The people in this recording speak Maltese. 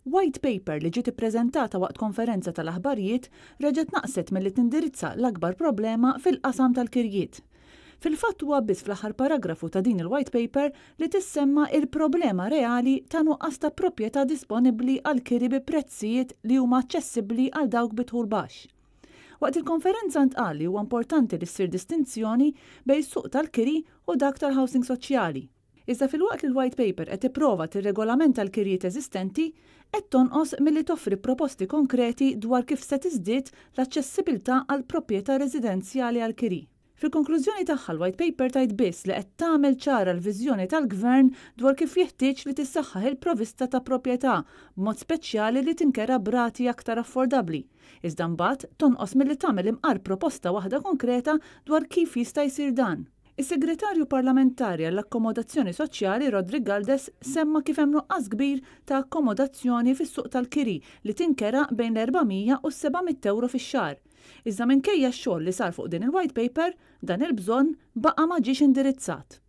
White Paper li ġiet ippreżentata waqt konferenza tal-aħbarijiet reġgħet naqset milli tindirizza l-akbar problema fil-qasam tal-kirjiet. Fil-fatt huwa biss fl-aħħar paragrafu ta' din il-White Paper li tissemma il-problema reali ta' nuqqas ta' proprjetà disponibbli għall-kiri bi prezzijiet li huma aċċessibbli għal dawk bi dħul baxx. Waqt il-konferenza ntqal li huwa importanti li ssir distinzjoni bejn suq tal-kiri u dak tal-housing soċjali. Iżda filwaqt li l-White Paper qed tipprova tirregolamenta l-kirjiet eżistenti, qed tonqos milli toffri proposti konkreti dwar kif se tiżdied l-aċċessibilità għal proprjetà residenzjali għall-kiri. Fil-konklużjoni tagħha l-White Paper tgħid biss li qed tagħmel ċara l-viżjoni tal-Gvern dwar kif jeħtieġ li tissaħħaħ il-provista ta' proprjetà, b'mod speċjali li tinkera b'rati aktar affordabbli, iżda mbagħad tonqos milli tagħmel imqar proposta waħda konkreta dwar kif jista' jsir dan. Is-Segretarju Parlamentari għall-Akkomodazzjoni Soċjali Roderick Galdes semma kif hemm nuqqas kbir ta' akkomodazzjoni fis-suq tal-kiri li tinkera bejn l-400 u s-700 ewro fix-xahar. Iżda minkejja x-xogħol li sar fuq din il-White Paper, dan il-bżonn baqa' ma ġiex indirizzat.